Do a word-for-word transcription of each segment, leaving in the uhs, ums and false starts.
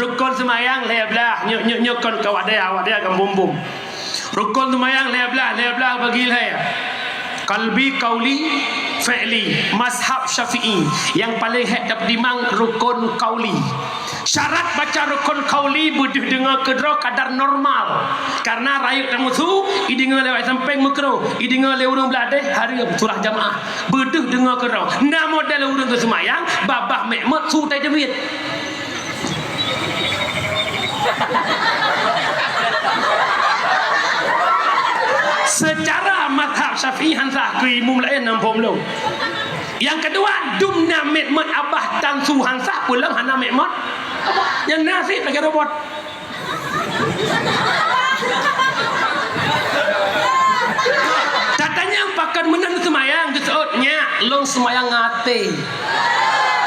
Rukon seumayang lhèe blah, nyoe, nyoe, nyoe kon keu awak dayah, awak dayah kan bom-bom. Rukon seumayang lhèe blah, lhèe blah bagi lhèe. Qalbi, qauli, fi'li. Mazhab Syafi'i, nyang paleng hék tapeutimang rukon qauli. Syarat baca rukon qauli beudeuh deungoe keudroe kadar normal. Karena rayeuk tameusu, ideungoe lé awak sampéng meukro, ideungoe lé ureueng blah deh hareuem surah jamaah. Beudeuh deungoe keudroe. Na model ureueng geuseumayang, babah mèk mot su tajwid. Secara mazhab Syafi'i han sah keu imum laén nam phom lôn. Nyang keudua, dum na mèk mot abah tan su han sah, peue lom hana mèk mot. Nyang na sit lagèe robot. Tatanyong pakon meunan seumayang, geuseuôt, "Nyak, lôn seumayang ngon até."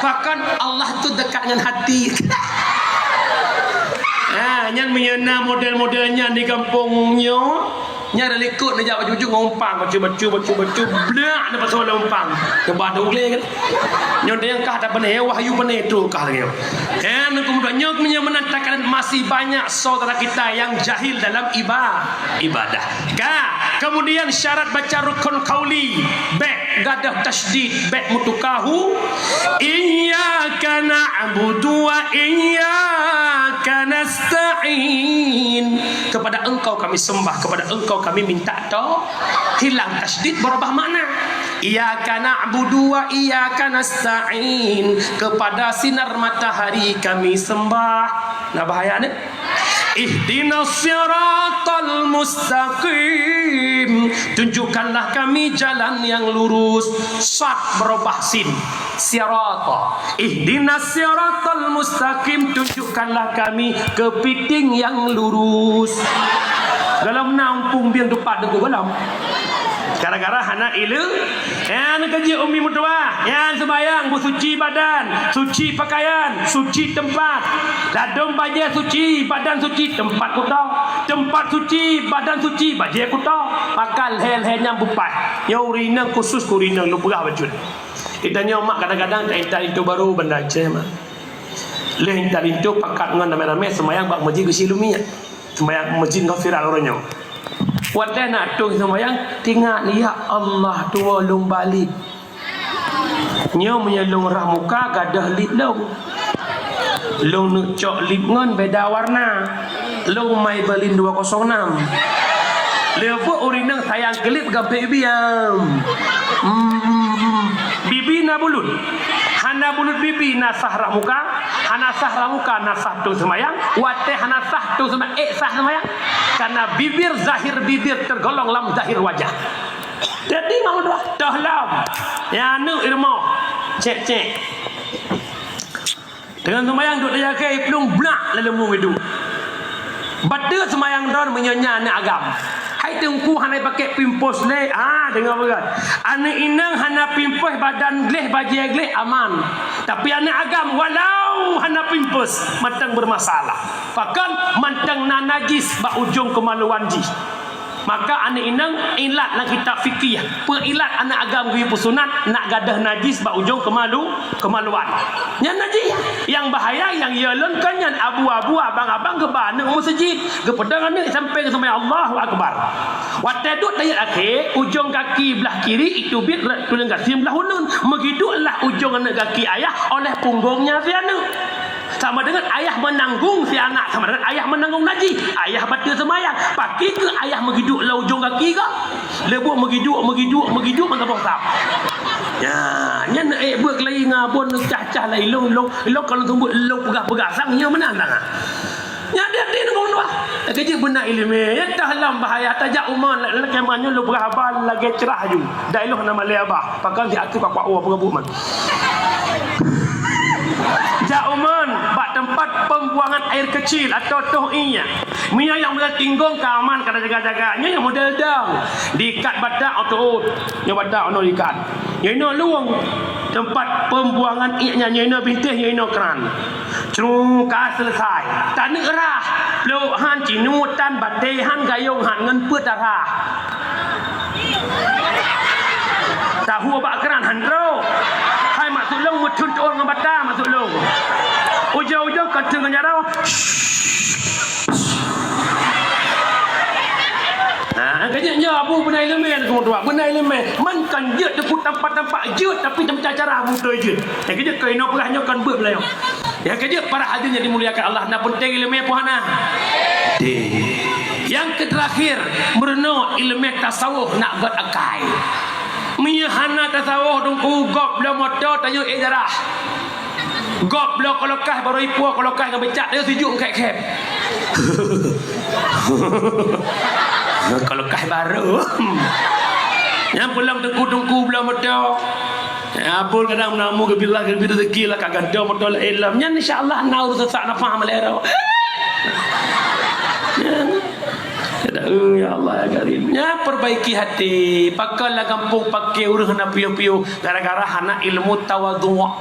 Pakon Allah tu dekat ngon hati. Ha, nyan meunyoe na model-model nyan di gampông nyoe, nyan dari likot neujak baju-baju ngon umpang, bacu-bacu, bacu-bacu, blak, neupasoe lé umpang. Coba ada ulèe kan? Nyoe dayang kah dak beuneh, wahyu beuneh tu kah lagèe nyoe. Eh, nyoe keumudian nyoe meunyoe meunan takalon masih banyak saudara kita yang jahil dalam iba-, ibadah. Ka, kemudian syarat baca rukun qauli, bèk gadoh tasydid, bèk meutuka hu. Iyyaka na'budu wa iyyaka nasta'in. Kepada Engkau kami sembah, kepada Engkau kami minta to-, hilang tasydid, berubah makna. Iyyaka na'budu wa iyyaka nasta'in. Kepada sinar matahari kami sembah. Nah, bahaya ni. Ihdinas siratal mustaqim. Tunjukkanlah kami jalan yang lurus. Sad berubah sin. Sirata. Ihdinas siratal mustaqim. Tunjukkanlah kami kepiting yang lurus. Gohlom na umpung bieng teumpat deungon gohlom. Gara-gara hana ileumèe. Nyan keuh jih umi meutuwah. Nyan seumayang beusuci badan, suci pakaian, suci teumpat. Ladôm bajèe suci, badan suci, teumpat kuto. Teumpat suci, badan suci, bajèe kuto. Pakon lhèe-lhèe nyan beupaih. Nyoe ureueng inong khusus keu ureueng inong lôn peugah bacut. Di tanyoe mak kadang-kadang ta intat linto barô Banda Aceh mak. Lheuh intat linto pakat ngon ramé-ramé seumayang bak meuseujid Geuchik Lumiak. Seumayang meuseujid ngon viral uroe nyoe. Watèe na tueng seumayang, teuingat, "Ya Allah, tuwoe lôn balit. Nyoe meunyoe lôn rhah muka, gadoh lip lôn. Lôn neuk cok lip ngon beda warna. Lôn Maybelline dua kosong enam." Lheuh buet ureueng inong sayang keu lip gampék biang. Hmm, hmm, hmm. Bibi na bulut. Hana bulut bibi na sah rhah muka. Hana sah rhah muka na sah tueng seumayang. Watèe hana sah tueng seumayang, ék sah seumayang. Karena bibir, zahir bibir tergolong lam zahir wajah. Jadi, ngon meutuwah, toh lom. Nyan aneuk ilmu. Cek, cek. Deungon seumayang duek tajak keu iplueng blak lam leumô iduek. Bateue seumayang droe meunyoe nyan aneuk agam. Hai teungku hana pakai pampers lé, ah, deungoe beugöt. Aneuk inong hana pampers, badan gleh, bajèe gleh, aman. Tapi aneuk agam walau hana pampers, mantong bermasalah. Pakon? Mantong na najis bak ujong keumaluan jih. Maka aneuk inong ilat lam kitab fikih, peue ilat aneuk agam geuyue peusunat, nak gadoh najis bak ujong keumalu-, keumaluan. Nyan najis. Nyang bahaya nyang yue lôn kon nyan abu-abu abang-abang geuba aneuk meuseujid, geupeudong aneuk sampoe geuseumayang Allahu Akbar. Watèe duek tahiyat akhé, ujong gaki blah kiri iteubiet rot tuleueng gasien blah uneuen, meugiduek lah ujong aneuk gaki ayah oleh punggongnya si aneuk. Sama dengan ayah menanggung si anak, sama dengan ayah menanggung najis. Ayah bateue seumayang, pakri keuh ayah meugiduek lam ujong gaki kah? Lheuh buet meugiduek, meugiduek, meugiduek mantong boh sab. Nyan, nyan ék buet keulayi ngon abon cah-cah lagèe ilôn, ilôn, ilôn kalau seumeubeuet ilôn peugah-peugah sang nyoe meunan tangan. Nyan dia, dia nunggu dua. Lagèe jih beuna ileumèe, nyan teuh lom bahaya, tajak u mon, lakèe mon nyoe lôn peugah haba lagèe cerah aju. Dan ilôn hana malèe haba, pakon siat tu ka kuat woe peugah buet man. Jak u mon bak teumpat pembuangan air kecil atau toh ié. Meunyoe nyang model tinggong ka aman, ka jaga-jaga. Nyoe nyang model dang. Diikat batak, oh, teuôt. Nyoe batak, oh, diikat. Nyoe inoe lueng. Teumpat pembuangan ié nyan, nyoe inoe bintéh, nyoe inoe kran. Cru ka selesai. Taneuk rhah. Plôk han, cinuet han, batèe han, gayong han, ngon peue tarhah. Tahu bak kran han trôk. Hai maksud lôn, meuteun teuôt ngon bata maksud lôn. Ujoe-ujoe ka teungoh jaroe. Nah, kajak nyoe Abu beuna ileumèe, beuna ileumèe. Man kan jeuet teupeu tampak-tampak jeuet, tapi teumaca cara Abu beutôi jeuet. Nyang kajak keu inoe peugah nyoe kan beuet meulayeue. Nyang kajak para hadirin yang dimuliakan Allah, na peunteng ileumèe peue hana? Nyang keu terakhir, meurunoe ileumèe tasawuf nak göt akai. Meunyoe hana tasawuf, dungku gob bloe moto tanyoe ék jarah. Gob bloe kolokai barô ipo kolokai ngon becak, tanyoe sijuek khép-khép. Kolokai barô. Nyang pulang teungku-teungku bloe moto. Ya, pun kadang meunamong geubilah geubi rezeki lah ka gantoe moto laén lom. Nyan insya Allah na ureueng seusak nafah malèe rot. Ya Allah ya Karim. Nya perbaiki hati. Pakon lam gampông paké ureueng hana piôh-piôh gara-gara hana ilmu tawadhu'.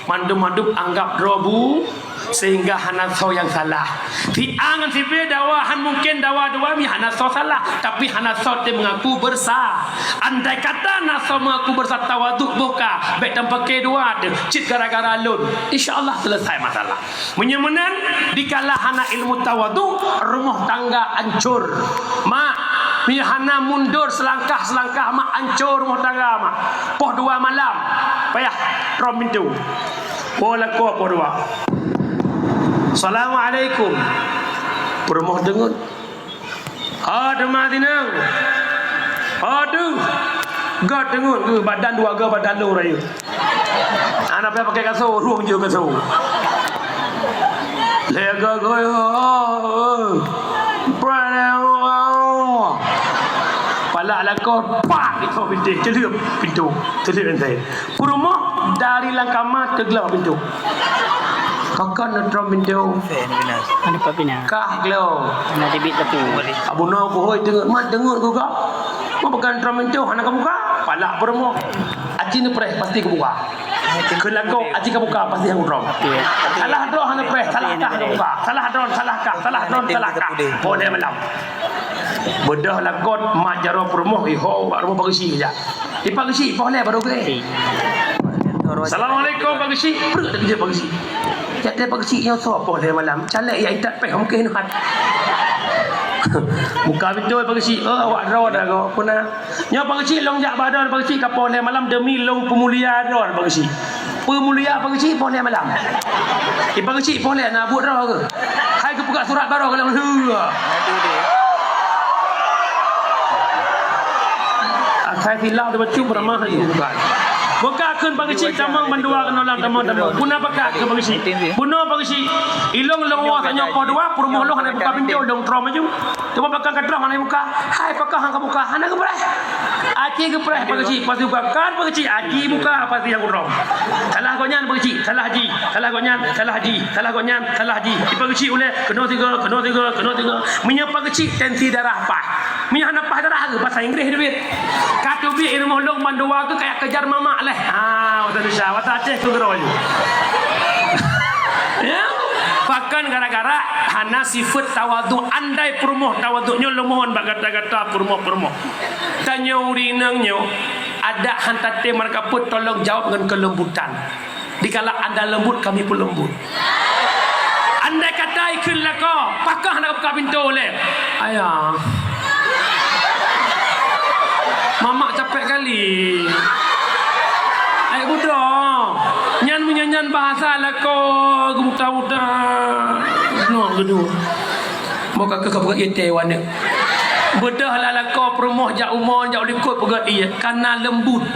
Mandum-mandum anggap droe bu sehingga hana soe nyang salah. Si A ngon si B dawa han mungken dawa dua mi hana soe salah, tapi hana soe teuh mengaku bersa. Andai kata na soe mengaku bersa tawadhu' boh ka, bèk tapaké dua teuh, cit gara-gara lôn. Insya Allah selesai masalah. Meunyoe meunan, dikala hana ilmu tawadhu', rumoh tangga ancor. Mak, meunyoe hana mundur selangkah-selangkah, mak, ancor rumoh tangga, mak. Poh dua malam, payah trom pintoe. Poh lakoe poh dua. Assalamualaikum. Peurumoh deungon. Ho teuma sinang. Aduh. Göt deungon geuh badan dua geuh badan lôn rayeuk. Hana payah pakai kasô, rueng jeuet kasô. Lé geuh geuh. Palak lakoe, pak, itu pintoe, ceuleup pintoe, ceuleup pintoe. Peurumoh dari lam kama teuglok pintoe. Pakon neutrom pintoe? Ada Pak Pina. Kah glok. Hana teubiet teupeu. Abu no kuhôi teungeut, mat teungeut kuka. Mau pekan trom pintoe hana kabuka? Palak peurumoh. Aci neupreh pasti kubuka. Keu lakoe aci kabuka pasti han kutrom. Salah droe hana preh, salah kah hana buka. Salah droe, salah kah, salah droe, salah kah. Poh lhèe malam. Beudôh lakoe mat jaroe peurumoh, iho bak rumoh Pak Geuchik jak. Di Pak Geuchik, poh lhèe baru geuh. Assalamualaikum Pak Geuchik. Preuek dak keujeuet Pak Geuchik. Jak teuh Pak Geuchik nyoe soe poh lhèe malam. Calék jak intat péh mungken hat. Buka pintoe Pak Geuchik. Oh, awak droe dah go. Peue na? Nyoe Pak Geuchik lôn jak bak droe Pak Geuchik ka poh lhèe malam demi lôn peumulia droe Pak Geuchik. Peumulia Pak Geuchik poh lhèe malam. Di Pak Geuchik poh lhèe na buet droe keuh. Hai geupeugah surat baroe golom lheueh. Asai silau teubacut beuramah laju. Buka kheun Pak Geuchik tamong bandua keunoe lam tamong-tamong. Peue na pakat keu Pak Geuchik. Bunoe Pak Geuchik. Ilôn lôn woe tanyoe poh dua, peurumoh lôn hana buka pintoe, lôn trom laju. Teuma pakon ka trom hana buka. Hai pakon han kabuka, hana geupreh. Aci geupreh Pak Geuchik, pasti buka. Kan Pak Geuchik, aci buka, pasti nyang kutrom. Salah gobnyan Pak Geuchik, salah ji. Salah gobnyan, salah ji. Salah gobnyan, salah ji. Di Pak Geuchik ulèe, keunoe tiga, keunoe tiga, keunoe tiga. Meunyoe Pak Geuchik tensi darah paih. Meunyoe hana paih darah, bahasa Inggris teubiet. Ka teubiet i rumoh lôn mandua keuh kayak kejar mamak leh. Ha, bahasa Indonesia, bahasa Aceh tu keudroe. Ya. Pakon gara-gara hana sifeuet tawadhu'. Andai peurumoh tawadhu' nyoe lôn mohon bak gata-gata peurumoh-peurumoh. Tanyoe ureueng inong nyoe, adak han tatem marka peue tolong jaweueb ngon keulembutan. Dikala anda lembut, kami pun lembut. Andai kata ikheun lakoe, pakon hana buka pintoe lé. Ayah. Mamak capek kali. Ai budoe. Nyan meunyan nyan bahasa lakoe geubuta-buta. Noh geudu. Moga keu kapeugah ié teh waneuk. Beudôh lah lakoe peurumoh jak umoe jak u likot peugah ié, kana lembut.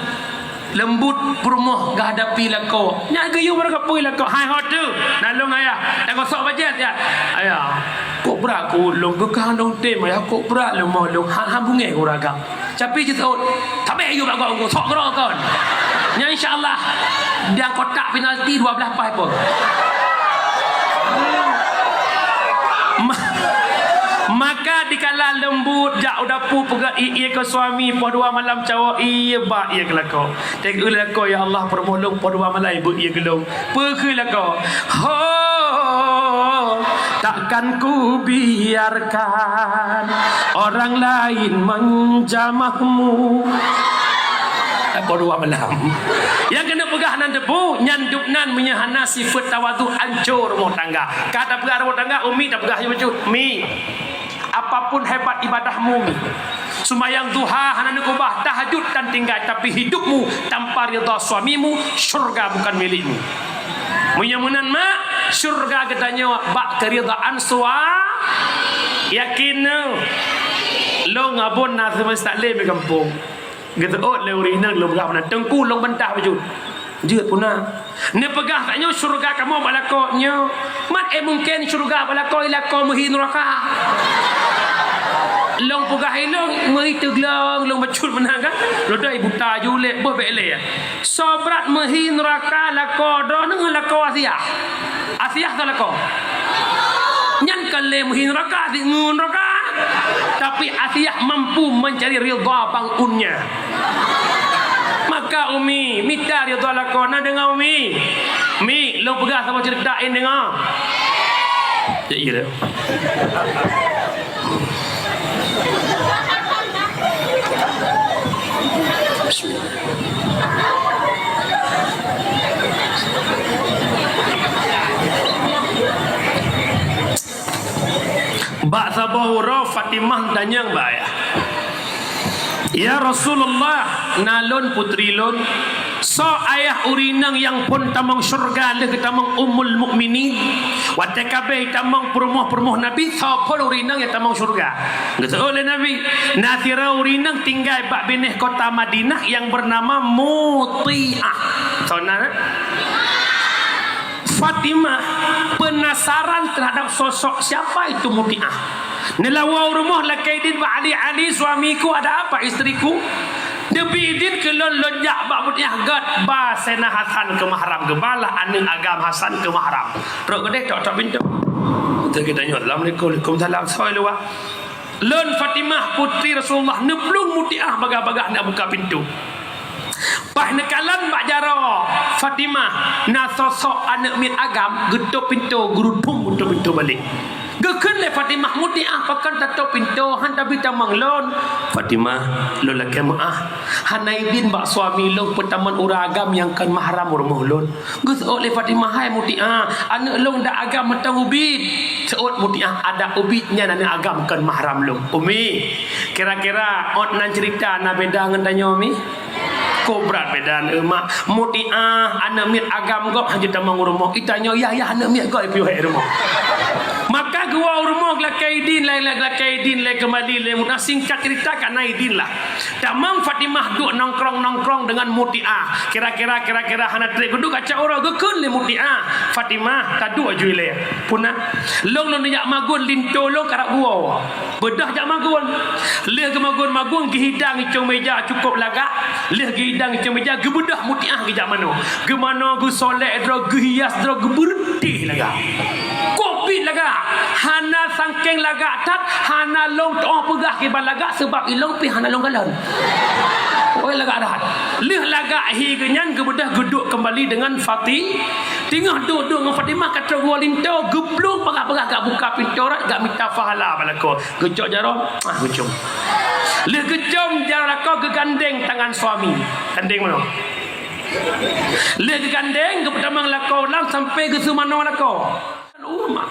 Lembut peurumoh geuhadapi lakoe. Nyan geuyue baroe kapeue lakoe. Hai ho teuh, nalông ayah. Nyang gosok bajèe siat. Ayah, kok brat keu lôn geukahan lôn tem ayah, kok brat leumoh lôn. Han, han beungèh ureueng agam. Tapi jiseuôt, tabek yue bak gob, sok keudroe kon. Nyan insya Allah, dan kotak penalti dua belas paih pun. Ma-, maka dikala lembut jak u dapu peugah ié keu suami, poh dua malam cawök ié bak ié keu lakoe. Teuka lakoe, "Ya Allah, peurumoh lôn poh dua malam beuet ié keu lôn." Peue kheun lakoe? "Ho, takkan ku biarkan orang lain menjamahmu." Lakoe dua malam. Nyang keuneuk peugah nan teupeu, nyan dub nan meunyoe hana sifeuet tawadhu, ancô rumoh tangga. Ka tapeugah rumoh tangga, Umi tapeugah ju bacut, "Mi, apapun hebat ibadahmu, Mi. Sumbayang duha hana neukeubah, tahajud tan tinggai, tapi hidupmu tanpa ridha suamimu, syurga bukan milikmu." Meunyoe meunan, Mak, syurga geutanyoe bak keuridhaan sua-, yakin neuh. Lôn abon na seumeustaklem di gampông. Geuseuôt lé ureueng inong lôn peugah meunan, "Teungku, lôn bantah bacut." "Jeuet peue na?" "Neupeugah tanyoe syeuruga kamoe bak lakoe nyoe. Mat éh mungken syeuruga bak lakoe, i lakoe meuhi neuraka?" Lôn peugah ilôn meuhi teuglong, lôn bacut meunan kan. Lôn dai buta ju lé, boh bék lé. Soe brat meuhi neuraka lakoe droeneuh ngon lakoe Asiah? Asiah soe lakoe? Nyan kon lé meuhi neuraka, singeue neuraka. Tapi Asiah mampu mencari ridha bang unnya. Maka Umi mita ridha lakoe, na deungoe Umi? Mi, lôn peugah saboh ceurita, in deungoe. Ya, iya dah. Bismillah. Bak saboh uroe Fatimah tanyong bak ayah, "Ya Rasulullah, na lôn putri lôn, soe ayah ureueng inong nyang phon tamong syeuruga lheueh geutamong Ummul Mukminin? Watée ka abéh tamong peurumoh-peurumoh Nabi, soe phon ureueng inong nyang tamong syeuruga?" Geuseuôt lé Nabi, "Na sidroe ureueng inong tinggai bak binéh kota Madinah nyang beunama Mutiah." Soe nan? Fatimah penasaran terhadap sosok siapa itu Mutiah. Neulawa u rumoh lakée idin bak Ali, "Ali, suamiku, ada apa istriku?" Neubi idin keu lôn, lôn jak bak Mutiah göt, ba Saidina Hasan keu mahram, geuba lah aneuëk agam Hasan keu mahram. Trok keudeh, tok-tok pintoe. Teuka tanyoe, "Assalamualaikum." "Waalaikumsalam." Soe luwa. Lôn Fatimah, putri Rasulullah, neuplueng Mutiah bagah-bagah na buka pintoe. Paih neukalon bak jaroe Fatimah, na sosok aneuëk miet agam geutôp pintoe, geurudum geutôp pintoe balek. Geukheun lé Fatimah, "Mutiah, pakon tatôp pintoe, han tabi tamong lôn?" "Fatimah, lôn lakée meuáh, hana idin bak suami lôn peutamong ureuëng agam nyang kon mahram u rumoh lôn." Geuseuôt lé Fatimah, "Hai Mutiah, aneuëk lôn dak agam mantong ubit." Seuôt Mutiah, "Adak ubit nyan aneuëk agam kon mahram lôn." "Umi, kira-kira ôt nan ceurita na beda ngon tanyoe, Mi?" "Kok brat beda, Mak?" "Mutiah aneuëk miet agam gob hana tamong u rumoh. Itanyoe yah-yah aneuëk miet gob ipiôh hék rumoh." Maka geuwoe u rumoh lakée idin, lé, lé, lakée idin, lé keumbali lé Mutiah. Singkat ceurita ka na idin lah. Tamong Fatimah duek nongkrong-nongkrong deungon Mutiah. Kira-kira, kira-kira hana trép geuduek kacok uroe, geukheun lé Mutiah, "Fatimah, taduek ju ilée. Peue na? Lôn, lôn jak magun linto lôn karab geuwoe." Beudôh jak magun. Lheueh geumagun-magun, geuhidang icong méja cukôp lagak. Lheueh geuhidang icong méja, geubeudôh Mutiah geujak manoe. Geumanoe, geusolek droe, geuhias droe, geubeureuntih lagak. Kok pih lagak, hana sangkeng lagak that, hana lôn tuoh peugah kiban lagak, sabab ilôn pih hana lôn kalon. Oi, lagak that. Lheueh lagak hi geunyan geubeudôh geuduek keumbali deungon Fati-, teungoh duek-duek ngon Fatimah ka trok geuwoe linto, geuplueng peugah-peugah gak buka pintoe rot, gak mita pahala bak lakoe. Geucok jaroe, ah, geucok. Lheueh geucok jaroe lakoe geugandeng tangan suami. Gandeng manoe. Lheueh geugandeng, geupeutamong lakoe lam sampai geuseumanoe lakoe. Uma.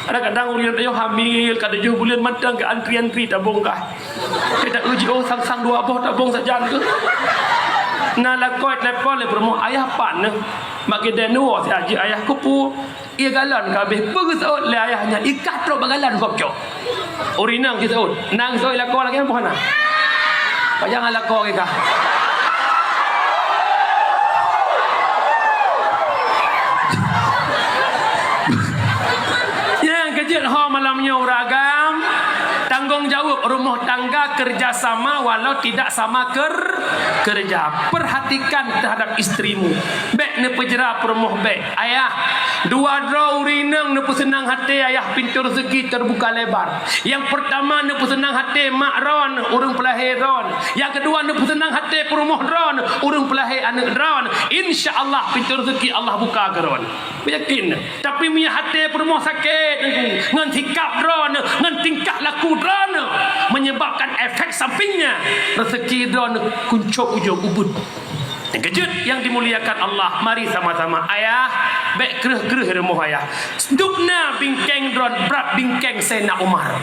Kadang-kadang ureuëng nyoe hamil, ka tujoh buleuen mantong geuantri-antri tabong kah. Kita uji, oh, sang-sang dua boh tabong sajan keuh. Na lakoe telepon lé peurumoh, "Ayah pat neuh?" Mak geudeh neuwoe siat jih, "Ayah keupeue?" Ie galon ka habéh, peugeuseut lé ayah nyan, ikah trok bak galon gob cok. Ureuëng inong geuseuet, nang seuet lakoe lagée nyan, peue hana? Pajan lakoe kah? Nyang keujeuet ho malam nyoe ureuëng agam, tanggong jaweueb rumoh tangga, kerja sama walau tidak sama ker-, kerja. Perhatikan terhadap istrimu. Bék neupeujra peurumoh bék. Ayah, dua droe ureuëng inong neupeuseunang até ayah, pintoe reuzeki teubuka lebar. Nyang peurtama neupeuseunang até mak droen, ureuëng peulahé droen. Nyang keudua neupeuseunang até peurumoh droen, ureuëng peulahé aneuëk droen. Insya Allah pintoe reuzeki Allah buka keu droen. Yakin. Tapi meunyo até peurumoh sakét, ngon sikap droen, ngon tingkah laku droen, menyebabkan efek sampingnya reuzeki droen kuncok ujong ubit. Keujeuet yang dimuliakan Allah, mari sama-sama. Ayah, bék kreueh-kreueh rumoh ayah. Dubna bingkeng droen brat bingkeng Saidina Umar.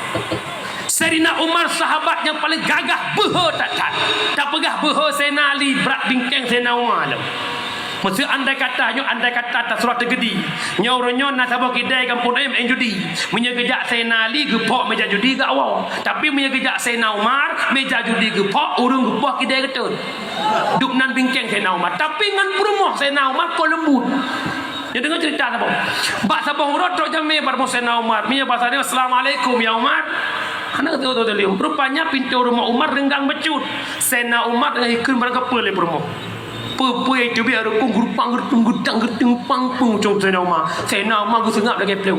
Saidina Umar sahabat nyang paleng gagah beuhe that-that. Tapeugah beuhe Saidina Ali brat bingkeng Saidina Umar lom. Meuseu andai kata nyoe, andai kata taseurah teugeudi. Nyoe uroe nyoe na saboh kidai gampông ayam main judi. Meunyoe geujak Saidina Ali geupok meja judi geuwoe. Tapi meunyoe geujak Saidina Umar, meja judi geupok ureuëng geupoh kidai geutot. Dubnan bingkeng Saidina Umar. Tapi ngon peurumoh Saidina Umar kon leumbut. Nyoe deungoe ceurita saboh. Bak saboh uroe trok jamé bak rumoh Saidina Umar. Meunyoe basa dia, "Assalamualaikum ya Umar." Hana teututup lé. Rupanya pintoe rumoh Umar reunggang bacut. Saidina Umar teungoh ikheun barang kapeue lé peurumoh. Peue-peue nyang teubiet rukung geurupang geureutung geutang geuteumpang peung ucong Saidina Umar. Saidina Umar geuseungab lagée plueng.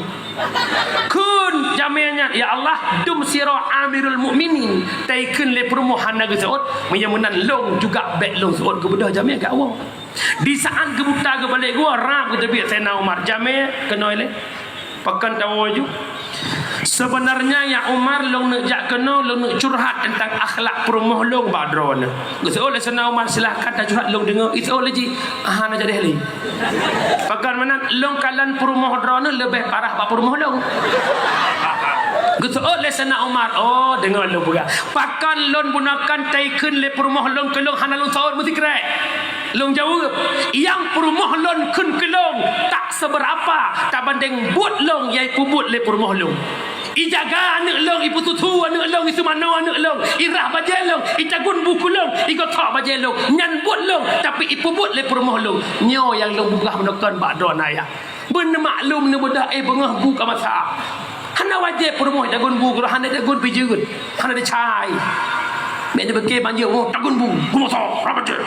Kheun jamé nyan, "Ya Allah, dum sidroe Amirul Mukminin taikheun lé peurumoh hana geuseuôt, meunyoe meunan lôn juga bék lôn seuôt." Geubeudôh jamé geuwoe. Di saat geubuta geubalek geuwoe, rab geuteubiet Saidina Umar. Jamé keunoe lé. Pakon tawoe ju? Sebenarnya ya Umar, lôn neuk jak keunoe, lôn neuk curhat teuntang akhlak peurumoh lôn bak droeneuh. Geuseuôt lé Saidina Umar, "Silahkan tacurhat, lôn deungoe." Iseuôt lé jih, "Hana jadi lé." Pakon meunan, "Lôn kalon peurumoh droeneuh leubeh parah bak peurumoh lôn." Geuseuôt lé Saidina Umar, "Oh, deungoe lôn peugah. Pakon lôn bunoe kon taikheun lé peurumoh lôn keu lôn hana lôn seuôt meusikrek?" Lôn jaweueb, "Nyang peurumoh lôn kheun keu lôn tak seubeurapa tabandeng buet lôn nyang ipeubuet lé peurumoh lôn. Ijaga aneuëk lôn, ipeususu aneuëk lôn, iseumanoe aneuëk lôn, irah bajée lôn, itagun bu keu lôn, igosok bajée lôn. Nyan buet lôn, tapi ipeubuet lé peurumoh lôn." Nyoe nyang lôn peugah meunoe kon bak droeneuh ayah. Beuneumaklum neubeudôh, eh, beungoh bu ka masak. Hana wajéb peurumoh tagun bu, kalau hana tagun pih jeuet, hana teucai. Bék neubeuke banjeuet, oh, tagun bu, bu masak, rab bajée.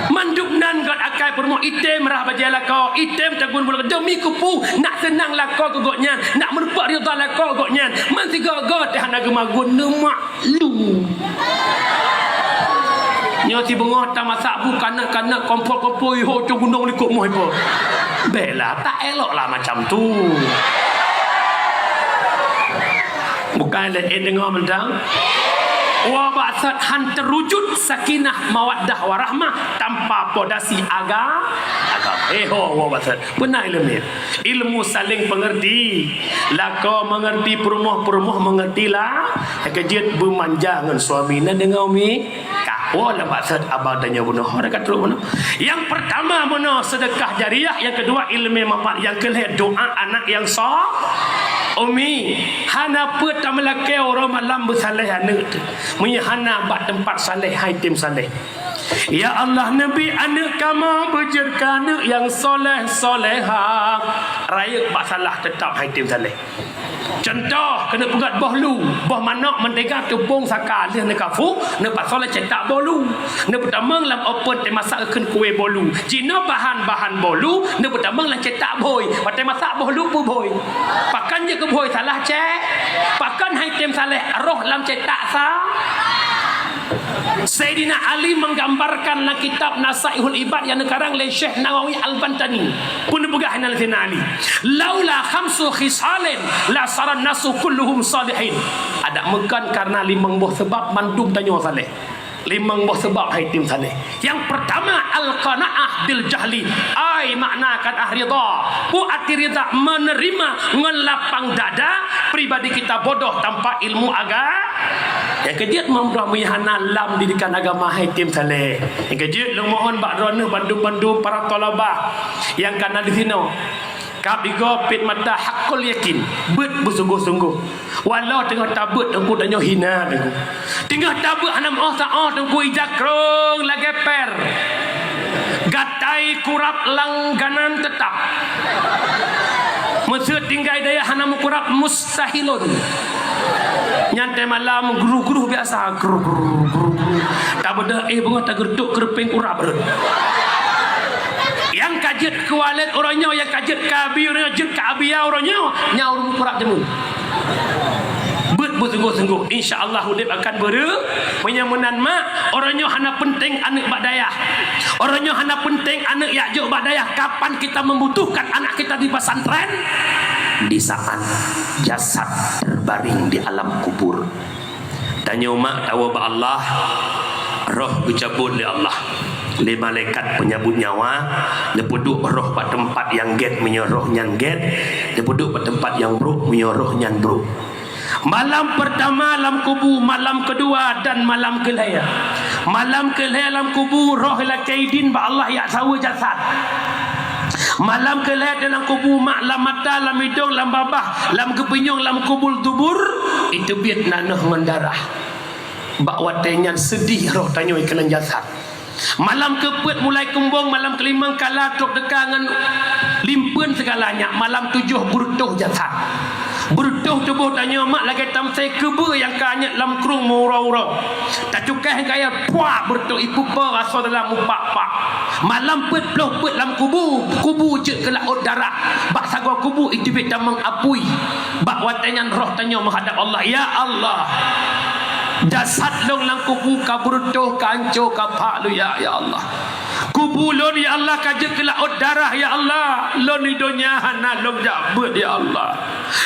Mandum nan göt akai peurumoh, item rah bajée lakoe, item tagun bu lakoe. Demi keupeue? Nak seunang lakoe keu gobnyan, nak meurumpok ridha lakoe gobnyan. Meusigoe-goe teuh hana geumagun, neumak lu. Nyoe sibeungoh tamasak bu kanak-kanak kompol-kompol, iho cong gunong likot moh ipo. Bela tak elok lah macam tu. Bukan lé, eh, deungoe mantong. Wa bak sat han terwujud sakinah mawaddah warahmah tanpa pondasi aga-, agama. Eh, ho, wa bak sat. Beuna ileumèe. Ilmu saling pengerti. Lakoe mengerti peurumoh, peurumoh mengerti la-, nyang keujeuet beumanja ngon suami na deungoe mi. Ka, woe lam maksud abang tanyoe bunoe, ka trok bunoe. Nyang pertama bunoe sedekah jariah, nyang kedua ilmu manfaat, nyang keulhèe doa anak nyang so-, umi. Hana peue tameulakèe uroe malam beusaleh aneuk teuh. Meunyoe hana bak teumpat saleh, hai tem saleh. Ya Allah, neubi aneuk kamoe beujeuet keu aneuk nyang soleh-solehah. Rayeuk bak salah, teutap hai tem saleh. Cuntoh, keuneuk peugöt boh lu, boh manok meuteuga teupông saka lheueh neukafu, neupasoe lé cetak boh lu. Neupeutamong lam open teumasak kheun kué boh lu. Jinoe bahan-bahan boh lu, neupeutamong lam cetak bhôi. Watèe masak boh lu peubhôi. Pakon jeuet keu bhôi salah cèt? Pakon hai tem saleh roh lam cetak sa? Saidina Ali menggambarkan lam kitab Nasaihul Ibad nyang neukarang lé Syekh Nawawi Al-Bantani. Peue neupeugah inan lé Saidina Ali, "Laula khamsu khisalin la saran nasu kulluhum salihin." Adak meukon karena limong boh seubab mandum tanyoe saleh. Limong boh seubab hai tem saleh. Nyang pertama, al-qanaah bil jahli, ai makna qanaah ridha. Peue arti ridha? Menerima ngon lapang dada pribadi kita bodoh tanpa ilmu aga-, nyang keujeuet meunyoe hana lam didikan agama hai tem saleh. Nyang keujeuet lôn mohon bak droeneuh bandum-bandum para thalabah nyang ka na disinoe. Kab igoe pet mata hakul yakin, beuet beusunggoh-sunggoh. Walau teungoh tabeuet teungku tanyoe hina teungku. Teungoh tabeuet hana meuoh saoh teungku ija krong lagèe per. Gatai kurab langganan teutap. Meuseu tinggai dayah hana meukurab mustahilon. Nyan teuh malam gruh-gruh biasa, gruh, gruh, gruh, gruh. Tabeudôh éh beungoh tageureutok keureupeng kurab rhot. Nyang ka jeuet keu walét uroe nyoe, nyang ka jeuet keu abi uroe nyoe, jeuet keu abia uroe nyoe, nyan ureueng kurab jameun. Beuet beusunggoh-sunggoh, insya Allah udép akan beureu-, meunyoe meunan mak, uroe nyoe hana peunteng aneuk bak dayah. Uroe nyoe hana peunteng aneuk jak jok bak dayah. Kapan kita membutuhkan anak kita di pesantren? Di saat jasad terbaring di alam kubur. Tanyoe mak tawoe bak Allah, roh geucabot lé Allah. Lé malaikat penyabut nyawa, neupeuduek roh bak teumpat nyang gét meunyoe roh nyan gét, neupeuduek bak teumpat nyang brok meunyoe roh nyan brok. Malam pertama lam kubu, malam kedua dan malam keulhèe. Malam keulhèe lam kubu, roh ilakèe idin bak Allah jak saweue jasad. Malam keulhèe dalam kubu mak, lam mata, lam idong, lam babah, lam geupinyueng, lam kubul dubur, iteubiet nanoh ngon darah. Bak watèe nyan seudeh roh tanyoe ikeunong jasad. Malam keupeuet mulai kumbong, malam keulimong kala trok teuka ngon limpeuen sigala nyak, malam tujoh beureutoh jasad. Beureutoh tuboh tanyoe mak lagèe tamsai keubeue nyang ka anyot lam krueng meuuroe-uroe. Tacukéh gaya puak beureutoh ipupa asoe dalam mupak-pak. Malam peuet ploh peuet lam kubu, kubu jeuet keu laôt darah. Bak sagoe kubu iteubiet tamong apui. Bak watèe nyan roh tanyoe meuhadap Allah, "Ya Allah, jasad lôn lam kubu ka beureutoh, ka anco, ka phak luya, ya Allah. Kubu lôn, ya Allah, ka jeuet keu laôt darah, ya Allah. Lôn i donya hana lôn jak beuet, ya Allah.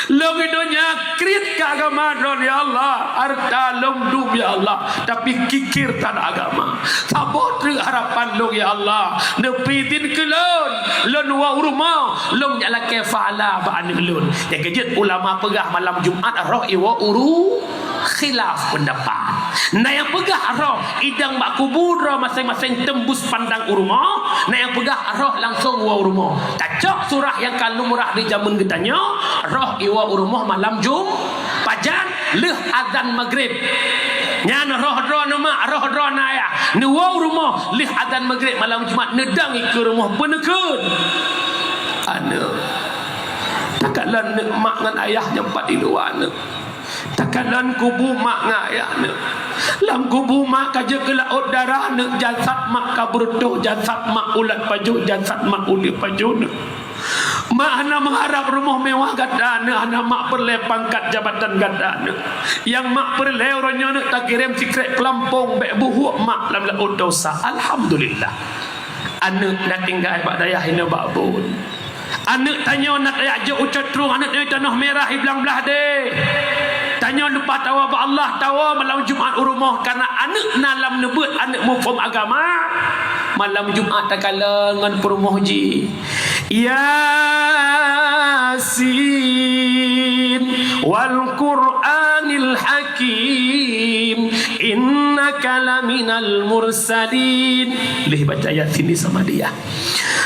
Lôn i donya kriet keu agama lôn, ya Allah. Hareuta lôn dum, ya Allah, tapi kikir tan agama. Saboh treuk harapan lôn, ya Allah, neupeuidin keu lôn, lôn woe u rumoh, lôn jak lakèe pahala bak aneuk lôn." Nyang keujeuet ulama peugah malam Jumat roh iwoe u ru-, khilaf pendapat. Na nyang peugah roh idong bak kubu droe maséng-maséng teumbus pandang u rumoh, na nyang peugah roh langsong woe u rumoh. Tacok surah nyang ka lumrah di jameun geutanyoe, roh iwoe u rumoh malam Jum-, pajan lheueh azan Maghrib. Nyan roh droeneuh mak, roh droeneuh ayah, neuwoe u rumoh lheueh azan Maghrib malam Jumat, neudong ikeue rumoh peuneukheun. Aneuk. Takalon neuk mak ngon ayah nyang pat di luwa neuk. Takalon kubu mak ngon ayah neuk. Lam kubu mak ka jeuet keu laôt darah neuk, jasad mak ka beureutoh, jasad mak ulat pajoh, jasad mak uleue pajoh neuk. Mak hana meuharab rumoh mewah gata neuk, hana mak peureulèe pangkat jabatan gata neuk. Nyang mak peureulèe uroe nyoe neuk takirém sikrek keulampông bèk buhuk mak lam laôt dosa. Alhamdulillah. Aneuk na tinggai bak dayah inoe bak buet. Aneuk tanyoe na tajak jok u Cotrueng, aneuk tanyoe Tanoh Merah i Blang Blahdeh. Tanyoe leupah tawoe bak Allah, tawoe malam Jumat u rumoh, kareuna aneuk na lam neubeuet, aneuk muphom agama. Malam Jumat takalon ngon peurumoh jih. Yasin wal Qur'anil Hakim, innaka laminal mursalin. Lheueh baca Yasin di Samadiyah.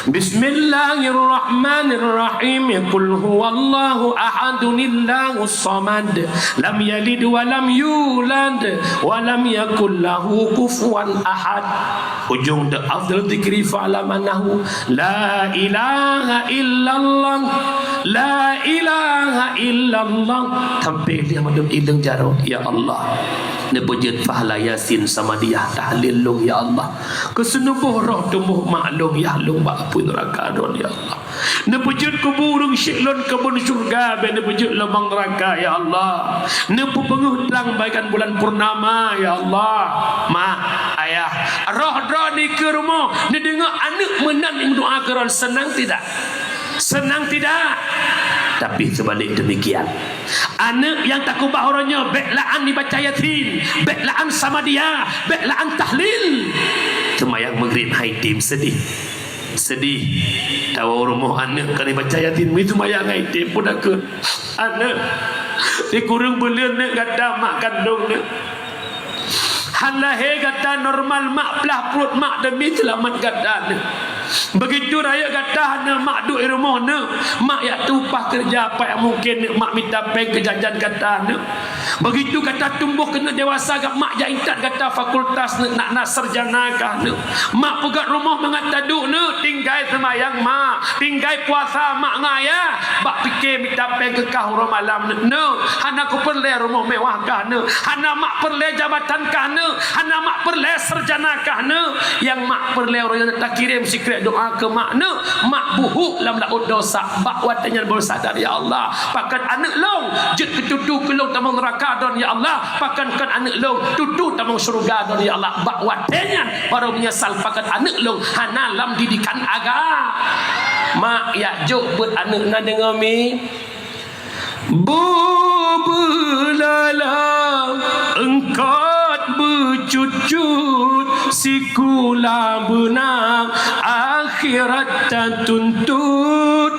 Bismillahirrahmanirrahim. Qul huwallahu ahadun, Allahus samad. Lam yalid wa lam yulad wa lam yakul lahu kufuwan ahad. Ujong teuh afdal dzikri fa'lam annahu la ilaha illallah. La ilaha illallah. Sampai dia mandum ileng jaroe, ya Allah. Neupeujeuet pahala Yasin Samadiyah tahlil lôn, ya Allah. Keu seunuboh roh tuboh mak lôn, yah lôn bak apui neuraka droe, ya Allah. Neupeujeuet kubu ureueng syik lôn keubon syeuruga, bèk neupeujeuet lubang neuraka, ya Allah. Neupeubeungöh trang bagaikan bulan purnama, ya Allah. Mak, ayah, roh droe di keue rumoh, neudeungoe aneuk meunan nyang meudoa keu droe, seunang tidak? Seunang tidak? Tapi seubalek deumikian, aneuk nyang takeubah uroe nyoe, bèk la'an ibaca Yasin, bèk la'an Samadiyah, bèk la'an tahlil. Seumayang Maghrib hai tem, seudeh. Seudeh. Tawoe u rumoh aneuk ka ibaca Yasin, mi seumayang hai tem, peue takheun. Aneuk, sikureueng buleuen neuk gata mak kandông neuk. Han lahé gata normal, mak plah pruet mak demi seulamat gata neuk. Beugitu rayeuk gata hana mak duek i rumoh neuk, mak jak tumpah keureuja apa nyang mungken neuk, mak mita péng keu jajan gata neuk. Beugitu gata tumbôh keuneuk dewasa, mak jak intat gata fakultas neuk, nak na sarjana kah neuk. Mak peugöt rumoh mangat taduek neuk, tinggai seumayang mak, tinggai puasa mak ngon ayah, bak pike mita péng keu kah uroe malam neuk. Neuk, hana kupeureulèe rumoh mewah kah neuk, hana mak peureulèe jabatan kah neuk, hana mak peureulèe sarjana kah neuk. Nyang mak peureulèe uroe nyoe takirém sikrek doa keu mak neuk, mak buhuk lam laôt dosa. Bak watèe nyan baru sadar, ya Allah, pakon aneuk lôn jeuet keu tutu keu lôn tamong neuraka droen, ya Allah. Pakon kon aneuk lôn tutu tamong syeuruga droen, ya Allah. Bak watèe nyan baru meunyeusal, pakon aneuk lôn hana lam didikan agama. Mak, jak jok beuet aneuk na deungoe mi. Bubeulala engkau Cut sikula beuna akhirat tatuntut.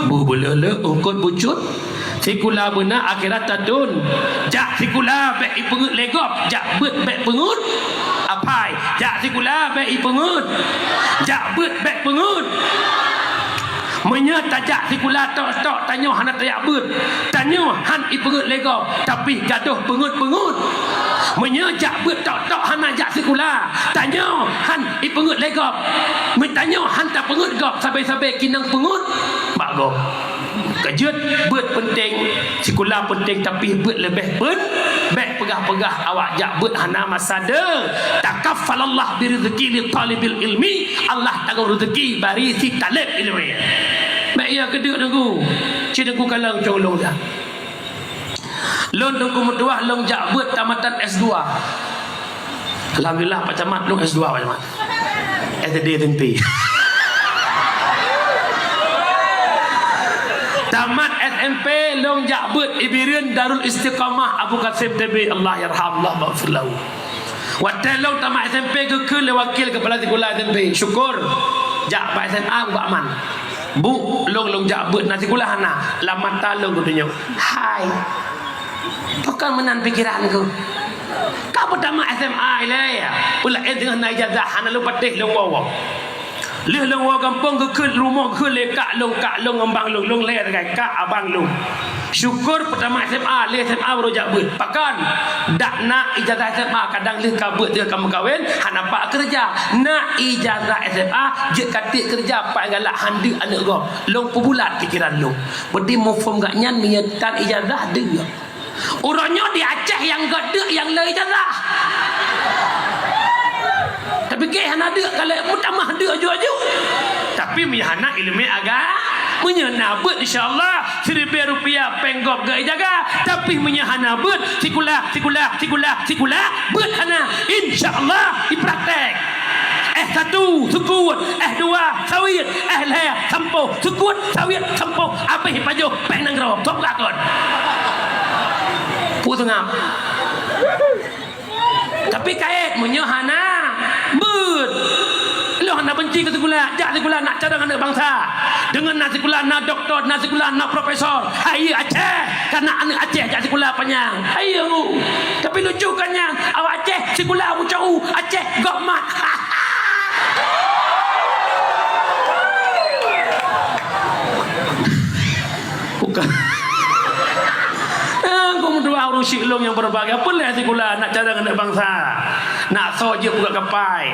Bubuleuleuk eungkot bucut. Sikula beuna akhirat tatun. Jak sikula bék ipeungeuet lé gob, jak beuet bék peungeuet. Apai, jak sikula bék ipeungeuet. Jak beuet bék peungeuet. Meunyoe tajak sikula tok-tok, tanyoe hana tajak beuet, tanyoe han ipeungeuet lé gob, tapi gadôh peungeuet-peungeuet. Meunyoe jak beuet tok-tok hana jak sikula, tanyoe han ipeungeuet lé gob. Meutanyoe han tapeungeuet gob, sabe-sabe kinong peungeuet bak gob. Keujeuet beuet peunteng, sikula peunteng, tapi beuet leubeh pen-, bék peugah-peugah awak jak beuet hana masa de. Takaffalallah birizqi li talibil ilmi, Allah tanggong rezeki bari si taleb ileumé. Bék ya keudeuk Teungku, ci Teungku kalon cong lôn dah. Lôn Teungku meutuah lôn jak beuet tamatan S dua. Alhamdulillah Pak Camat lôn S dua Pak Camat. S D S M P. Tamat S M P lôn jak beuet Ibireuen Darul Istiqamah Abu Qasim T B, Allah yarham, Allah maghfir lahu. Watée lôn tamat S M P geukheun lé wakil kepala sikula S M P, syukur jak bak S M A ubak man. Bu, lôn lôn jak beuet na sikula hana, lam mata lôn geutunyok. Hai. Pakon meunan pikeran ku. Ka peutama S M A ilée, peulaén teungoh na ijazah hana lôn patéh lôn woe-woe. Lheueh lôn woe gampông geukheun rumoh geukheun lé kak lôn, kak lôn ngon bang lôn, lôn lhée sagai kak abang lôn. Syukur peutama S M A, lé S M A baru jak beuet. Pakon? Dak na ijazah S M A, kadang lheueh ka beuet, lheueh ka meukawen, hana pat keureuja. Na ijazah S M A, jeuet ka tiek keureuja, pat galak han deuk aneuk gob. Lôn peubulat pikeran lôn. Berarti muphom gobnyan meunyoe tan ijazah deuk. Uroe nyoe di Aceh nyang göt deuk nyang le ijazah. Tapi keu hana deuk, ka lheueh meutamah deuk aju-aju. Tapi meunyoe hana ileumé agama, meunyoe na beuet, insya Allah siribèe rupiah péng gob geuijaga. Tapi meunyoe hana beuet, sikula, sikula, sikula, sikula, beuet hana, insya Allah ipraktek. S satu, sukut, S dua, sawit, S lhèe, sampoh, sukut, sawit, sampoh, abéh pajoh, péng nanggroe, sôk gakon. Peue seungab. Tapi kayèe meunyoe hana beuet. Lôn hana benci keu sikula, jak sikula nak carông aneuk bansa. Deungon na sikula na dokto, na sikula na profesor. Hai Aceh, kana aneuk Aceh jak sikula panyang. Hai ngu. Tapi lucu kan nyan, awak Aceh sikula bucau, Aceh gob mat. Bukan. Eh, aku meudoa ureueng syik lôn nyang berbahagia. Peuleueh sikula nak carông aneuk bansa. Nak soe jeuet peugöt kapai.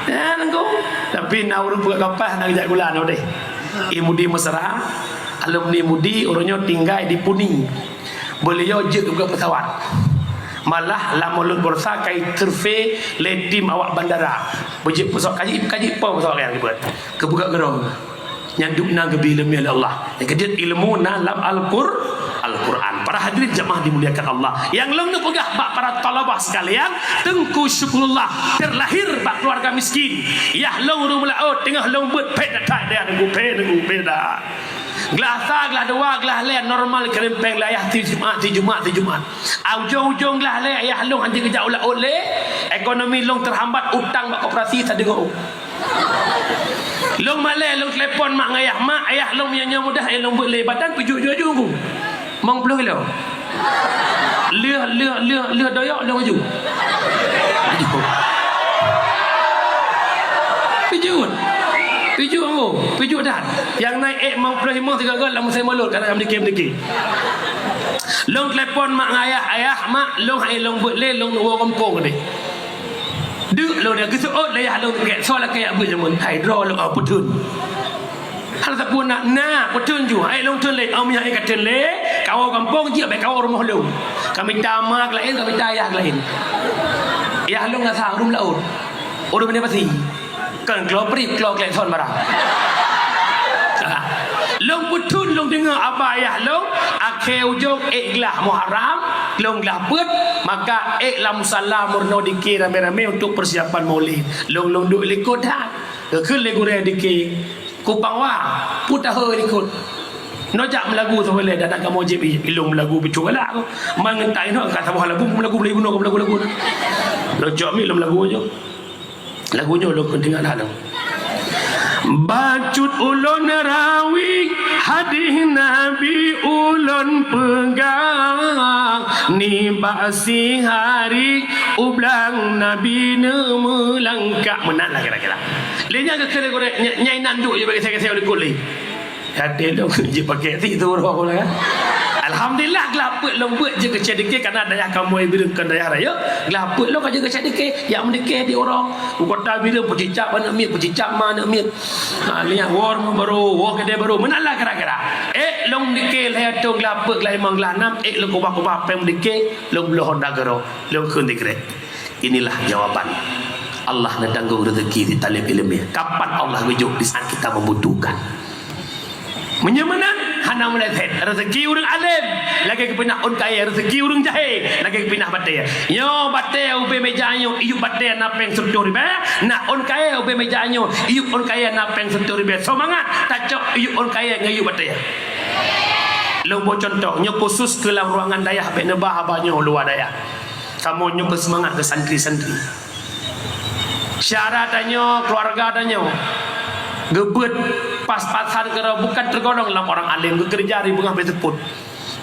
Ya, nangku. Tapi na ureueng peugöt kapai hana geujak sikula na udeh. I Mudi Mesra, alumni Mudi, ureueng nyoe tinggai di Puni. Beliau jeuet peugöt pesawat. Malah lam Maulud Bursa kai survei lé tim awak bandara. Beujeuet pesawat kaji, kaji po pesawat yang dibuat. Keupeugöt keudroe. Nyan dum na geubi ileumèe lé Allah. Nyang keujeuet ilmu na lam Al-Qur-, Al-Quran. Para hadirin jamaah dimuliakan Allah. Nyang lôn neupeugah bak para thalabah sekalian, Teungku Syukurullah terlahir bak keluarga miskin. Yah lôn ureueng meulaôt, teungoh lôn beuet phet that, that, that, Teungku, phet, Teungku, phet that. Glah sa, glah dua, glah lhèe normal keureung péng lé ayah tiep Jumat, tiep Jumat, tiep Jumat. Ujong-ujong glah lhèe ayah lôn hanjeuet geujak u laôt lé. Ekonomi lôn terhambat, utang bak koperasi sadeungoe. Lôn malèe, lôn telepon mak ngon ayah, "Mak, ayah lôn meunyoe nyoe mudah, eh, lôn beuet lé badan peujuet ju-aju ku. Limong ploh kilo." Lheueh, lheueh, lheueh, lheueh doyok lôn aju. Peujuet. Peujuet ku. Peujuet that. Nyang na ék limong ploh limong sigoe-goe lam musém Maulud, kana meudike-meudike. Lôn telepon mak ngon ayah, "Ayah, mak, lôn hai lôn beuet lé, lôn woe gampông deh." Deuk lôn dah geuseuôt lé ayah lôn, "Soe lakèe jak beuet jameun?" "Hai droe lôn, oh, peutheun." Hana sapeue na, na peutheun ju. "Hai lôn theun lé, oh, meunyo hai ka theun lé, kawoe gampông jeuet, bèk kawoe rumoh lôn. Ka mita ma keu laén, ka mita ayah keu laén." Ayah lôn gasa ureueng laôt. Ureueng Banda Pasi. Kon klo prip, klo klekson barang. Lôn peutheun lôn deungö aba ayah lôn, akhé ujong ék glah Muharram, lôn glah peuet, maka ék lam musala meurunoe dike ramé-ramé untuk persiapan Maulid. Lôn, lôn duek likot that. Geukheun lé gurèe dike, kupang wa, peue tahôi likot. Nyoe jak meulagu saboh lé, dan kamoe jép ilôn meulagu peucok galak. Man ngon tai nyoe ka saboh lagu, meulagu, meulagu, meulagu, meulagu. Lôn cok mi lôn meulagu nyoe. Lagu nyoe lôn keudeungoe hana lôn. Bacut ulôn rawi hadih Nabi ulôn peugah, nibak sihari u blang Nabi neumeulangkah. Meunan lah kira-kira. Lé nyan keu keu gurée, nya-, nyai nanduk je bagi saya-saya oleh kulit. Até lôn jeuet pakai ti tu uroe lah. Alhamdulillah, geulapeuk lôn beuet jeuet keu C D K, karena dayah kamoe Bireuen kon dayah rayeuk. Geulapeuk lôn ka jeuet keu C D K, jak meudike di uroe. U kota Bireuen peucicak aneuk miet, peucicak ma aneuk miet. Ha, lihat wor baru, wor kedai baru. Meunan lah kira-kira. Eh, lôn dike lhèe thôn geulapeuk, geulaimong, geulanam, eh, lôn kubah-kubah péng dike, lôn bloe Honda keudroe, lôn kheun dikre. Inilah jawaban. Allah neutanggong rezeki di talib ileumèe. Kapan Allah geujok? Di saat kita membutuhkan. Meunyoe meunan, hana meuleset. Rezeki ureueng além lagèe geupinah ôn kayèe, rezeki ureueng jahé lagèe geupinah batèe. Nyoe batèe ubé meja nyoe, iyup batèe na péng sireutoh ribèe, na ôn kayèe ubé meja nyoe, iyup ôn kayèe na péng sireutoh ribèe. Seumangat tacok iyup ôn kayèe ngon iyup batèe. Lôn boh cuntoh, nyoe khusus keu lam ruangan dayah, bèk neuba haba nyoe luwa dayah. Kamoe nyoe keu seumangat keu santri-santri. Syedara tanyoe, keuluwarga tanyoe geubeuet pas-pasan keudroe, bukan teugolong lam orang além, geukeureuja di beungoh beuseupôt.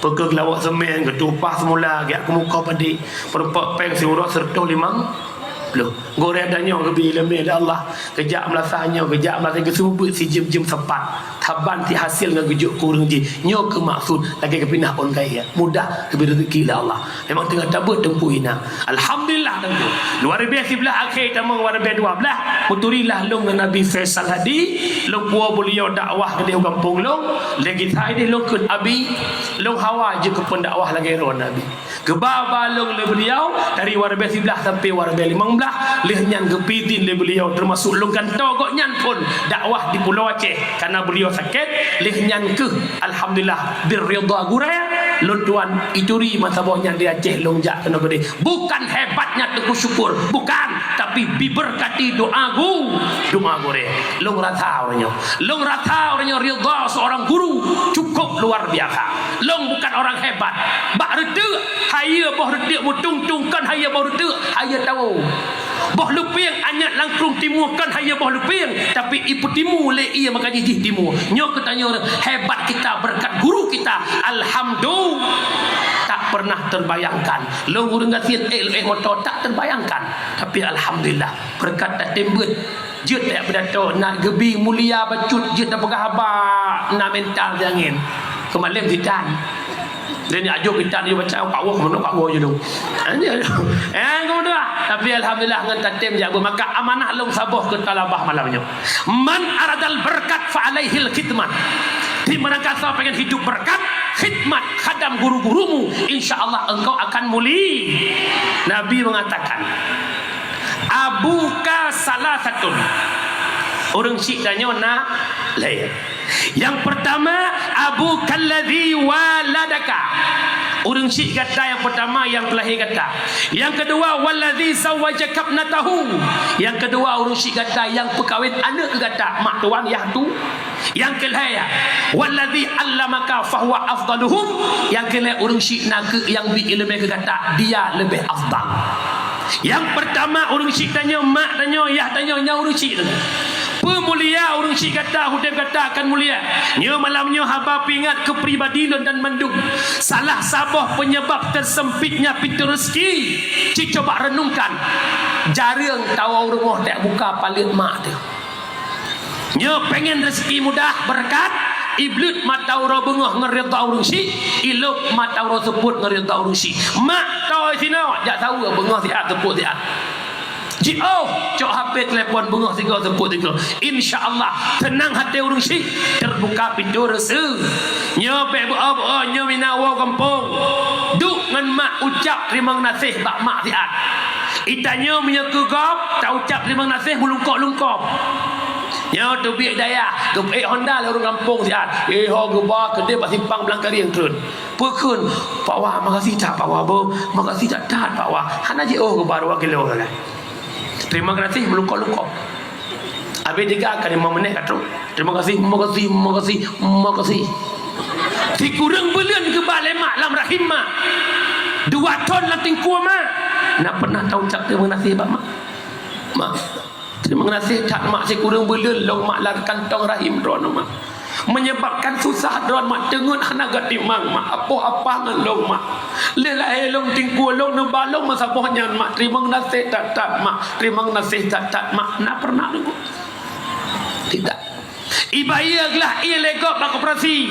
Peukeuh geulawok seumén, geutueng upah seumula, geujak keu muka padé, peurumpok péng siuroe sireutoh limong ploh. Gurée tanyoe geubi ileumèe lé Allah, geujak meulasah nyoe, geujak meulasah, geuseumeubeuet sijeuem-jeuem seupat. Saban si hasil ngon geujok keu ureueng jih. Nyoe keuh maksud lagèe geupinah ôn kayèe. Mudah geubri rezeki lé Allah. Memang teungoh tabeuet teungku inan. Alhamdulillah teungku. Dua ribèe siblaih akhé tamong dua ribèe dua blaih. Peuturi lah lôn ngon Abi Faisal Hadi. Lôn puwoe beuliau dakwah keudéh u gampông lôn. Lé geutai deh lôn kheun Abi. Lôn hawa jeuet keu peundakwah lagèe droe Nabi. Geuba-ba lôn lé beuliau dari dua ribèe siblaih sampai dua ribèe limong blaih, lheueh nyan geupeuidhin lé beuliau, teumasuk lôn gantoe gobnyan phôn dakwah di Pulo Aceh, karena beuliau sakét, lheueh nyan keuh, alhamdulillah, beuridha gurée, lôn tuan ituri masa boh nyan di Aceh lôn jak keunoe keudéh. Bukan hebatnya Teungku Syukur, bukan, tapi diberkati doa gu-, doa gurée. Lôn rasa uroe nyoe. Lôn rasa uroe nyoe ridha seorang guru cukup luar biasa. Lôn bukan orang hebat. Bak reuteuek, hayeue boh reuteuek meutung-tung kon hayeue boh reuteuek, hayeue tawoe. Boh leupieng anyat langkrueng timu kon hayeue boh leupieng, tapi ipeutimu lé ie maka jih timu. Nyoe keuh tanyoe hebat kita berkat guru kita. Alhamdulillah. Tak pernah terbayangkan. Lôn ureueng gasien ék lôn ék moto tak terbayangkan. Tapi alhamdulillah, berkat tatem beuet. Jeuet tajak peudato, na geubi mulia bacut, jeuet tapeugah haba, na mental di angén. Keumalém sitan. Dan ajoh kita ni baca, "Pak Woh, mana Pak Woh je tu?" Eh, kemudian, tapi alhamdulillah ngon tatem jak beuet. Maka amanah lôn saboh keu talabah malam nyoe. Man aradal berkat fa alaihil khidmat. Di mana kata pengen hidup berkat, khidmat, khadam guru-gurumu, insya Allah engkau akan muli. Nabi mengatakan, "Abuka salasatun." Ureueng syik tanyoe na lhèe. Yang pertama, abuka alladzi waladaka. Ureueng syik gata yang pertama yang teulahé gata. Yang kedua, waladzi zawwajaka ibnatahu. Yang kedua, ureueng syik gata yang peukawen aneuk gata, mak tuan yah tu. Nyang keulhèe, "Wallazi 'allamaka fahuwa afdaluhum." Nyang keulhèe, ureueng syik nakeuh nyang bi ileumèe keu gata, dia leubeh afdal. Nyang peurtama, ureueng syik tanyoe, mak tanyoe, yah tanyoe, nyan ureueng syik tanyoe. Peumulia ureueng syik gata, udép gata akan mulia. Nyoe malam nyoe haba peuingat keu pribadi lôn dan mandum. Salah saboh peunyeubab teuseumpitnya pintoe reuzeki, ci coba reunungkan. Jareueng tawoe rumoh tajak buka paleuet mak teuh. Nyoe pengen reuzeki mudah, beureukat, ibleuet mata uroe beungoh ngon ridha ureueng syik, ilôp mata uroe seupôt ngon ridha ureueng syik. Mak toe sinoe, jak saweue beungoh siat seupôt siat. Jiôh, cok H P telepon beungoh sigoe seupôt sigoe. Insya Allah, seunang até ureueng syik, teubuka pintoe reuzeki. Nyoe bèk beuo-beuo, nyoe mina woe gampông. Duek ngon mak ucap teurimong gaséh bak mak siat. Itanyoe meunyoe keu gob, taucap teurimong gaséh meulungkop-lungkop. Nyoe teubiet dayah, geupeuék honda lé ureueng gampông siat. Eh, ho geuba keudéh bak simpang Blang Karieng treun. Peukheun, "Pak Wa, makasih that, Pak Wa, beuh. Makasih that, that, Pak Wa." Hana jiôh geuba dua kilo sagai. Teurimong gaséh meulungkop-lungkop. Abéh tiga kali lima menit ka trok. Teurimong gaséh, makasih, makasih, makasih. Sikureueng buleuen geuba lé mak lam rahim mak. Dua thon lam teungku mak. Na pernah taucap teurimong gaséh bak mak? Mak, teurimong gaséh that mak, sikureueng buleuen lôn mak lam kantong rahim droeneuh mak. Menyebabkan susah droeneuh mak, teungeut hana geutimang mak, apoh apah ngon lôn mak. Lheueh lahé lôn teungku lôn neuba lôn meusaboh nyan mak, teurimong gaséh that-that mak, teurimong gaséh that-that mak. Na pernah teungku? Tidak. Ibayeue glah ié lé gob bak koperasi.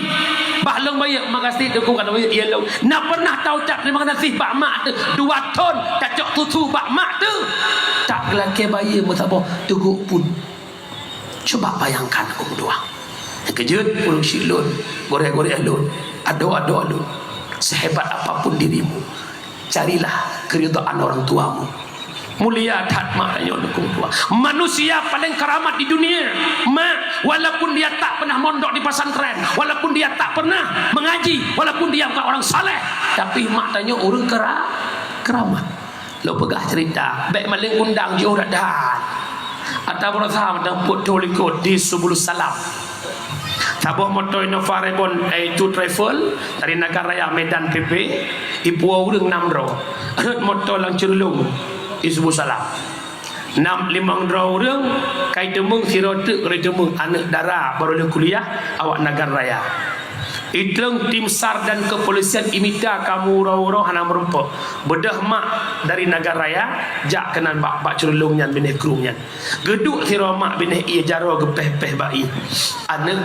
Bah lôn bayeue, makasih teungku ka bayeue ié lôn. Na pernah taucap teurimong gaséh bak mak teuh, dua thon tacok susu bak mak teuh. Tak lakée bayeue meusaboh teugok pun. Cuba bayangkan, Umi Tuah. Nyang keujeuet ureuëng syiek lôn, gurée-gurée lôn, adoe-adoe lôn, sehebat apapun dirimu, carilah keridhaan orang tuamu. Mulia that mak tanyoe, Umi Tuah. Manusia paling keramat di dunia, mak, walaupun dia tak pernah mondok di pesantren, walaupun dia tak pernah mengaji, walaupun dia bukan orang saleh, tapi mak tanyoe ureuëng kera-, keramat. Lôn peugah cerita, bék maléng undang jiôh that-that. Ata berusaha meuteumpat tho likot di Subulus Salam. Saboh moto Innova Reborn, yaitu travel, dari Nagan Raya Medan P P, ipuwoe ureuëng nam droe. Rhot moto lam Ceurulông di Subulus Salam. Nam limong droe ureuëng, kai teumeung sidroe teuk, kai teumeung aneuëk dara baru lheueh kuliah, awak Nagan Raya. Itrong tim SAR dan kepolisian imita kamoe uroe-uroe hana meurumpok. Beudôh mak dari Nagan Raya jak keunan bak, bak Ceurulông nyan binéh krueng nyan. Geuduek sidroe mak binéh ié jaroe geupéh-péh bak ié. Aneuëk,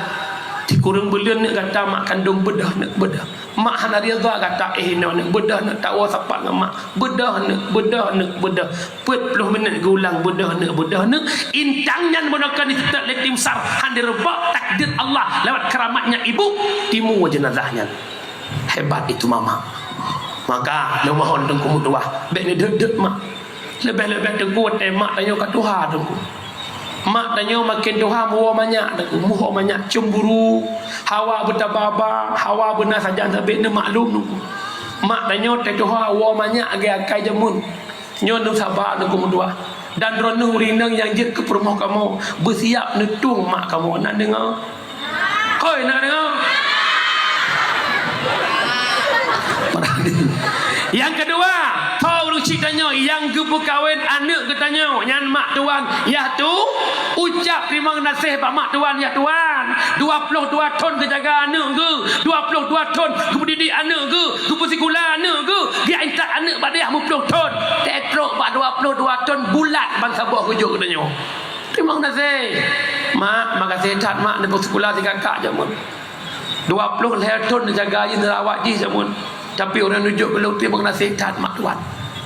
sikureueng buleuen neuk gata mak kandong beudôh neuk beudôh. Mak hana ridha gata éh inoe neuk beudôh neuk tawoe sapat ngon mak. Beudôh neuk, beudôh neuk, beudôh. Peuet ploh minét geuulang beudôh neuk, beudôh neuk. Intang nyan bunoe ka diseutôt lé tim SAR, han direubok takdir Allah lewat keramatnya ibu, timu jenazah nyan. Hebat itu mama. Maka lôn mohon Teungku meutuah, bék neudeuet-deuet mak. Leubeh-leubeh Teungku watée mak tanyoe ka tuha Teungku. Mak tanyoe maken tuha meuwoe manyak Teungku, meuwoe manyak cemburu, hawa beutaba-ba, hawa beuna sajan sabé neumaklum Teungku. Mak tanyoe teutuha woe manyak lagée akai jameun. Nyoe neusaba Teungku meutuah. Dan droeneuh ureuëng inong nyang jeuet keu peurumoh kamoe, beusiab neutueng mak kamoe. Na deungoe? Hoi, na deungoe? Nyang keudua, tho ureuëng syiek tanyoe nyang geupeukawen aneuëk geutanyoe, nyan mak tuan, yah tu, ucap teurimong gaséh bak mak tuan, yah tuan. Dua ploh dua thon geujaga aneuëk geuh, dua ploh dua thon geupeudidik aneuëk geuh, geupeusikula aneuëk geuh, geuintat aneuëk bak dayah meuplôh thon. Teutrok bak dua ploh dua thon bulat ban saboh geujok geutanyoe. Teurimong gaséh. Mak, makasih that mak, neupeusikula si kakak jameun. Dua ploh lhée thon neujaga jih, neurawat jih jameun. Tapi ureuëng neujok keu lôn, teurimong gaséh that mak tuan.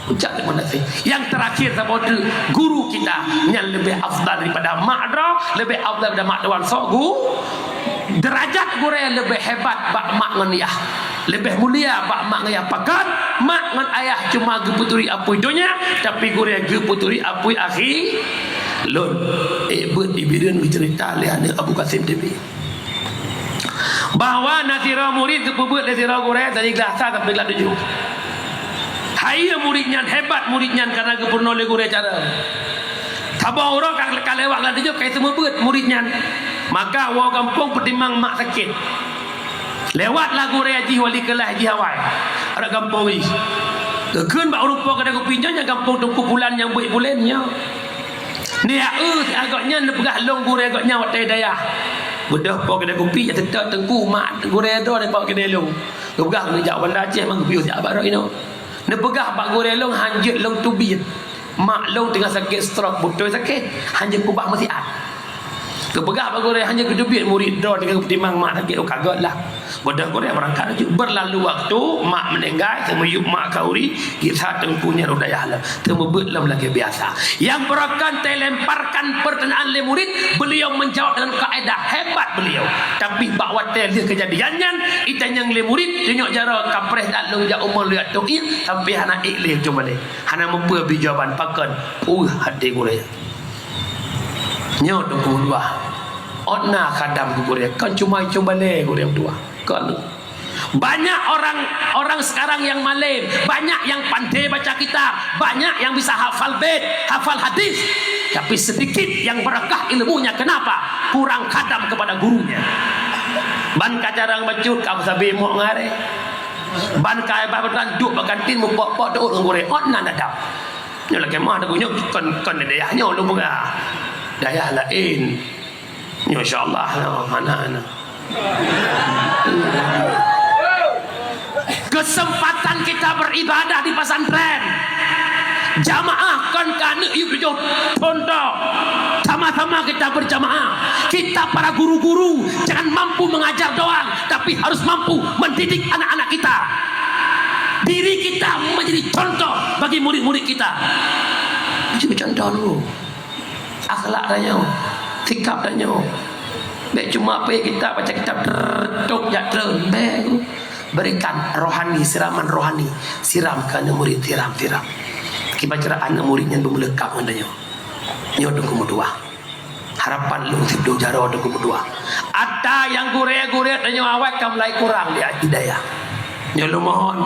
Ucap teurimong gaséh. Nyang teurakhir saboh teuk, guru kita nyan leubeh afdal daripada mak droe, leubeh afdal daripada mak tuan. Soe gu-, derajat gurée leubeh hebat bak mak ngon yah. Leubeh mulia bak mak ngon yah. Pakon? Mak ngon ayah cuma geupeuturi apui donya, tapi gurée geupeuturi apui akhé. Lôn, ék beuet di Bireuen geuceurita lé aneuëk Abu Kasim T B. Bahwa na sidroe murit geupeubeuet lé sidroe gurée dari glah sa sampai glah tujoh. Hai murit nyan, hebat murit nyan karena geupeurunoe lé gurée cara. Saboh uroe ka, ka lewat glah tujoh, ka seumeubeuet murit nyan. Maka woe gampông peutimang mak sakét. Lewatlah gurée jih wali keulaih jih awai. Adak gampông jih. Geukheun bak ureuëng po keudée kupi nyoe, nyan gampông Teungku Pulan nyang beuet bulen nyoe. Nyak eu, si agak nyan neupeugah lôn gurée gobnyan watée dayah. Beudôh po keudée kupi, jak seutôt Teungku, mak gurée droe neupawa keudée lôn. Geupeugah neujak Banda Aceh, mang geupiôh jak bak droe inoe. Neupeugah bak gurée lôn, hanjeuet lôn teubiet. Mak lôn teungoh sakét stroke, beutôi sakét, hanjeuet kubah meusiat. Geupeugah bak gurée, hanjeuet kuteubiet, murit droe teungoh geutimang mak sakét, oh, ka gét lah. Beudôh gurée beurangkat laju. Berlalu waktu, mak meuninggai, teumiyueb mak khanduri, kisah Teungku nyan u dayah lom. Teumeubeuet lom lagée biasa. Nyang beurangkat teulemparkan pertanyaan lé murit, beliau menjawab dengan kaedah, hebat beliau. Tapi bak watée lheueh keujadian nyan, itanyong lé murit, tunyok jaroe ka preh that lôn jak u mon lôn jak tuieng, tapi hana ék lé cuma lé. Hana meupeue bri jawaban, pakon? Puih até gurée. Nyoe Teungku meutuah. Ôt na khadam keu gurée, kon cuma icong balée gurée meutuah. Kon. Banyak orang, orang sekarang yang malem, banyak yang pandai baca kitab, banyak yang bisa hafal bait, hafal hadis, tapi sedikit yang berkah ilmunya. Kenapa? Kurang khadam kepada gurunya. Ban ka carông bacut ka meusabe mok ngon aré. Ban ka bah beutanduk bak kantin meupok-pok teuôt ngon gurée. Ôt nan adab. Nyoe lakée meuah teungku nyoe kon, kon di dayah nyoe lôn peugah. Dayah laén. Nyoe insya Allah, hana, hana. Kesempatan kita beribadah di pesantren. Jamaah kon keu aneuk yub tujoh thon tok. Sama-sama kita berjamaah. Kita para guru-guru jangan mampu mengajar doang, tapi harus mampu mendidik anak-anak kita. Diri kita menjadi contoh bagi murid-murid kita. Jadi contoh dulu. Akhlak tanyoe, sikap tanyoe. Bék cuma pih kitab, baca kitab, trrrr, tok jak treun. Bék. Berikan rohani, siraman rohani. Siram keu aneuk murit, siram, siram. Kiban cara aneuk murit nyan beumeuleukab ngon tanyoe. Nyoe teungku meutuah. Harapan lôn sibloe jaroe teungku meutuah. Ata nyang gurée-gurée tanyoe awai ka mulai kurang di, di dayah. Nyoe lôn mohon,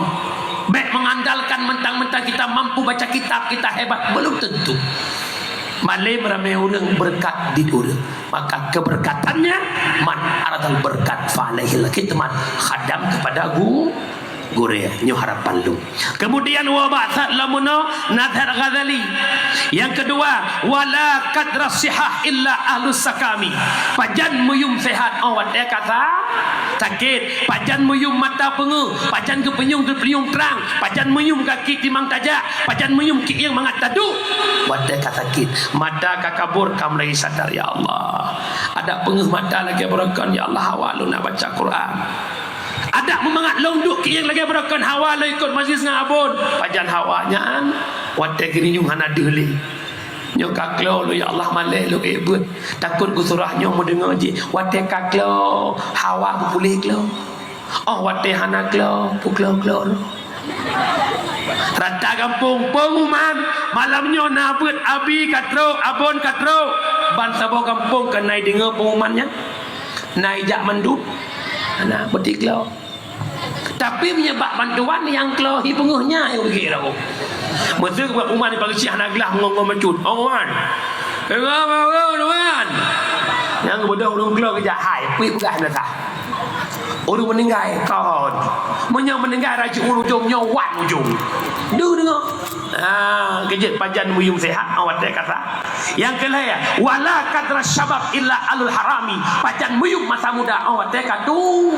bék mengandalkan mentang-mentang kita mampu baca kitab, kita hebat. Belum tentu. Malém ramé ureuëng, beureukat di ureuëng. Maka keberkatannya, man aradal berkat fa alaihil khidmat, khadam kepada gu-, gurée. Nyoe harapan lôn. Kemudian wa ba'sat lamuno Nazar Ghazali. Yang kedua, wala kadra sihah illa ahlus sakami. Pajan meuyum sehat, oh, watée ka sa-, sakét. Pajan meuyum mata peungeuh, pajan geupeunyueng geupeunyueng trang, pajan meuyum kaki timang tajak, pajan meuyum kieng mangat taduek. Watée ka sakét, mata ka kabur ka mulai sadar, ya Allah. Adak peungeuh mata lagée beurokon, ya Allah, hawa lôn na baca Quran. Adak meumangat lôn duek kieng lagée beurokon, hawa lôn ikot majlis ngon abon. Pajan hawa nyan, watée geurinyueng hana deuh lé. Nyoe ka klo lôn, ya Allah, malée lôn ék beuet. Takot geusurah nyoe meudeungoe jih. Watée ka klo, hawa beupuléh klo. Oh, watée hana klo, peuklo-klo lom. Rata gampông, pengumuman, malam nyoe na beuet, abi ka trok, abon ka trok. Ban saboh gampông ka na i deungoe pengumuman nyan. Na i jak mandum. Hana beuti klo. Tapi meunyoe bak bantuan nyang klo hi peungeuh nyan nyang rugi lagoe. Meuseu bak pengumuman di pageusiah na glah ngon-ngon bacut. Oh, wan. Tengok, tengok, tengok, tengok. Nyang geubeudôh ureuëng klo geujak hai, pih peugah na sah. Ureuëng meuninggai kon. Meunyoe meuninggai rajeuet ujong nyoe wan ujong. Deuh deungoe. Ah, keujeuet pajan meuyum sehat, oh, watée ka sa. Nyang keulhée, wala kadra syabab illa alul harami. Pajan meuyum masa muda, oh, watée ka tu.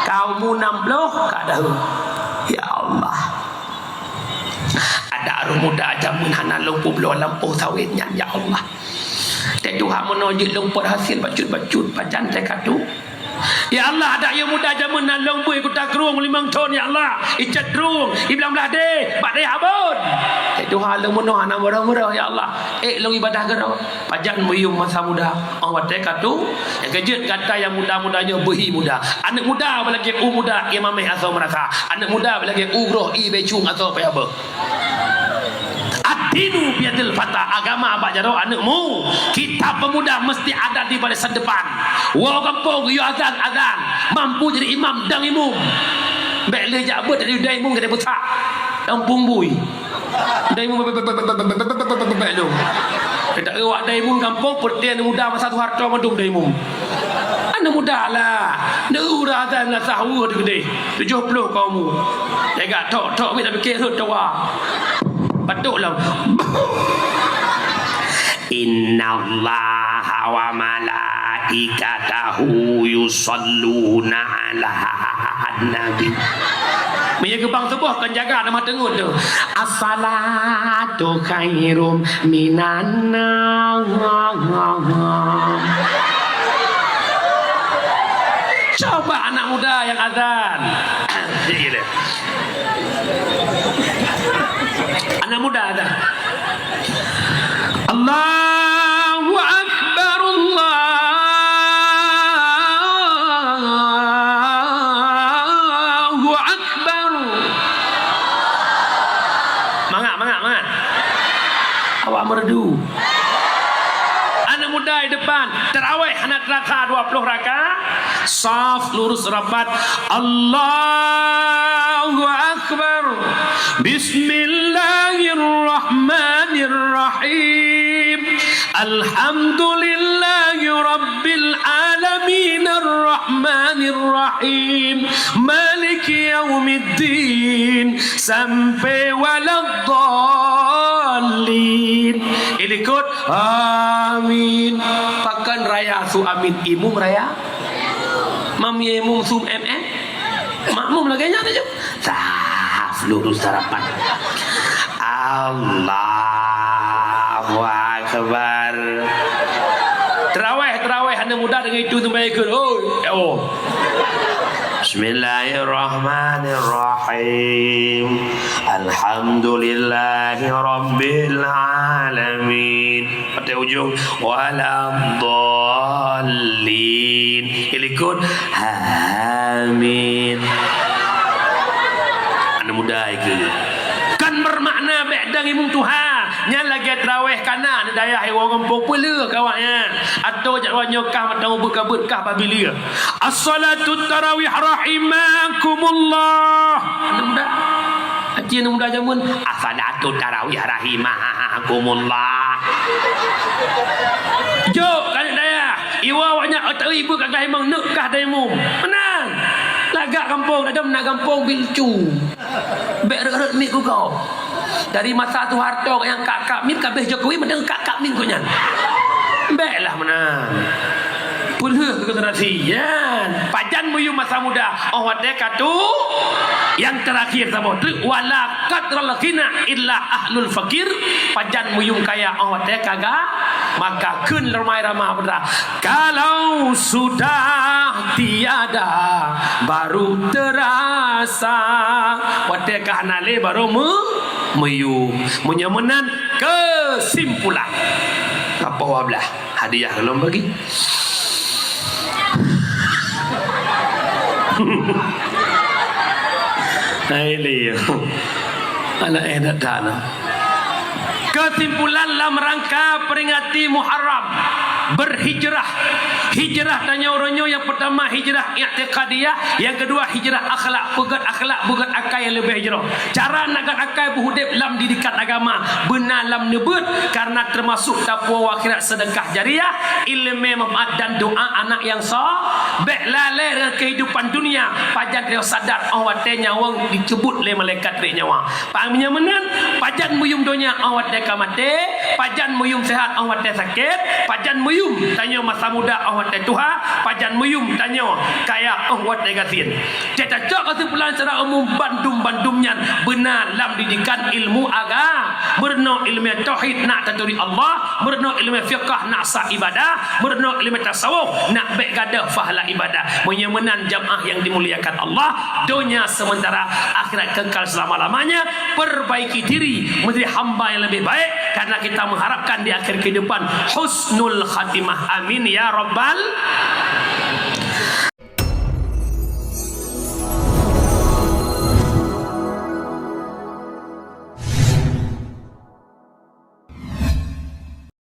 Ka umu nam ploh ka dahulu. Ya Allah. Adak ureuëng muda jameun hana lôn peubloe lampôh sawét nyan, ya Allah. Teuh Tuhan meunoe jeuet lôn peuet hasil bacut-bacut, pajan teuh ka tu. Ya Allah, adak yue muda jameun na lôn bui kuta krueng limong thon, ya Allah. Icet krueng, iblang blah deh, bak deh abon. Teuh Tuhan lôn meunoe hana meuroh-meuroh, ya Allah. Ék lôn ibadah keudroe. Pajan meuyum masa muda, oh, watée ka tu. Nyang keujeuet gata nyang muda-muda nyoe beuhi muda. Aneuk muda beulagée u muda, ie mameh asoe meurasa. Aneuk muda beulagée u groh, ie bécung asoe payah beuh. Ad-dinu biyadil fata, agama bak jaroe aneuk mu. Kita pemuda mesti ada di barisan depan. Woe gampông, yue azan, azan. Mampu jadi imam dan imum. Bék lé jak beuet jadi dan imum, jadi busak. Gampông bui. Daimum bèk lom. Kita awak daimum gampông, peureuté aneuk muda masa Soeharto mandum daimum. Aneuk muda lah. Neu rasa na sahur di keudeh. Tujoh ploh ka umu. Tega tok-tok, mita pikir seuet tawa. Batuk lom. Innallaha wa malaikatahu yusalluna 'alan nabi. Meunyoe geubang suboh kon jaga, nama teungeut tu. As-salatu khairum minan naum. Coba anak muda yang azan. Anak muda azan. Allahu Akbar, Allahu Akbar. Mangat, mangat, mangat. Awak merdu. Anak muda di depan, tarawih hana terasa dua puluh rakaat. Saf lurus rapat. Allahu Akbar. Bismillahirrahmanirrahim. Alhamdulillahi Rabbil Alamin. Ar-Rahman Rahim, Maliki yaumiddin, sampai waladdallin. Ilikot, amin. Pakon raya su amin, imum raya? Mam ye imum sum M M? Makmum lagèe nyan aja. Saf lurus sarapan. Allahu Akbar. Terawih, terawih hana mudah dengan itu sampai ikut. Oh, oh. Bismillahirrahmanirrahim. Alhamdulillahirabbil alamin. Watèe ujong, waladdallin. Ilikot, amin. Aneuk muda ikeu. Kan bermakna bèk dang imum tuha. Nyan lagèe traweh kana aneuk dayah iwoe gampông peuleueh keu awaknyan. Atau jak nyoe kah mantong ubeut ka beuet kah bak bileue. As-salatu tarawih rahimakumullah. Aneuk muda. Aci aneuk muda jameun, "As-salatu tarawih rahimakumullah." Jok, keuneuk dayah. Iwoe awaknyan, "Oh, taeu ibu ka gah imong, neuk kah dayah imum." Meunan. Lagak gampông, dadam na gampông bilcu. Bèk rot-rot miet kukoe. Dari masa Soeharto nyang kak-kak miet, ka abéh Jokowi, meunan kak-kak miet gobnyan. Bèk lah meunan. Peuleueh keu generasi nyan. Pajan meuyum masa muda, 'oh watèe ka tu, nyang teurakhir saboh treuk, wala qadral ghina illa ahlul fakir, pajan meuyum kaya 'oh watèe ka ga, maka kheun ramai ramah peue, kalau sudah tiada, baru terasa, watèe ka hana lé, baru meu-, meuyum. Meunyoe meunan, keusimpulan. Apa wablah? Hadiah ka lôn bagi. Hai lieu. Aneuk eh dak dak lah. Kesimpulan lam rangka peringati Muharram, berhijrah. Hijrah tanyoe uroe nyoe, nyang pertama hijrah i'tiqadiyah, nyang kedua hijrah akhlak, peugöt akhlak, peugöt akai nyang leubeh jroh. Cara nak göt akai beuudép lam didikan agama, beuna lam neubeuet, karena teumasuk tapuwoe akhirat, sedekah jariyah, ileumèe manfaat dan doa anak nyang so-, bèk lalè deungon keuhidupan dunia, pajan tanyoe sadar 'oh watèe nyawöng dikeubut lé malaikat rèk nyawa. Paham nyan meunan, pajan meuyum donya 'oh watèe ka maté, pajan meuyum seuhat 'oh watèe sakét, pajan meuyum tanyoe masa muda 'oh watèe tuha, pajan meuyum tanyoe kaya 'oh watèe gasien. Teucok keusimpulan secara umum, bandum-bandum nyan beuna lam didikan ilmu aga-, meurunoe ileumèe tauhid nak taturi Allah, meurunoe ileumèe fiqah nak sah ibadah, meurunoe ileumèe tasawuf nak bèk gadôh pahala ibadah. Meunyoe meunan jamaah yang dimuliakan Allah, donya sementara, akhirat kekal selama-lamanya, perbaiki diri menjadi hamba yang lebih baik, karena kita mengharapkan di akhir kehidupan husnul khatimah. Amin ya rabbal